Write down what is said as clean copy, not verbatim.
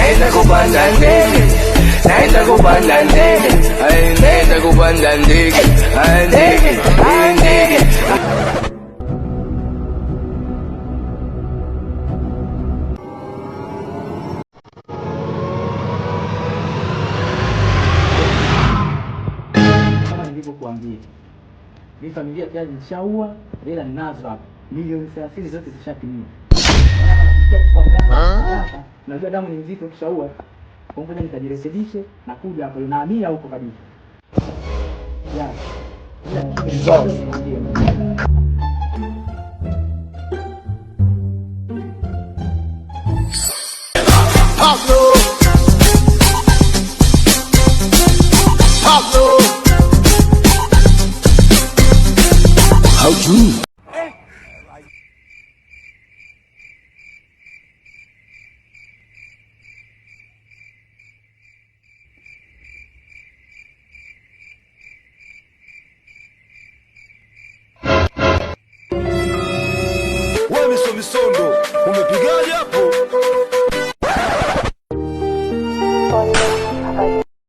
Naenda kupanda ndege, naenda kupanda ndege, Ay, naenda kupanda ndege, Ay, ndege, ay, ndege. Kama nilivyokuambia, mimi familia tayari nishaua, hela ninazo hapa, milioni 30 zote zishatimia. Najua damu ni nzito, ukishaua kwa ngoja nikajirekebishe na kuja hapo, nahamia huko kabisa. Yeah. Yeah. Pablo. Pablo. Haujui. Wewe miso misondo, umepigaje hapo?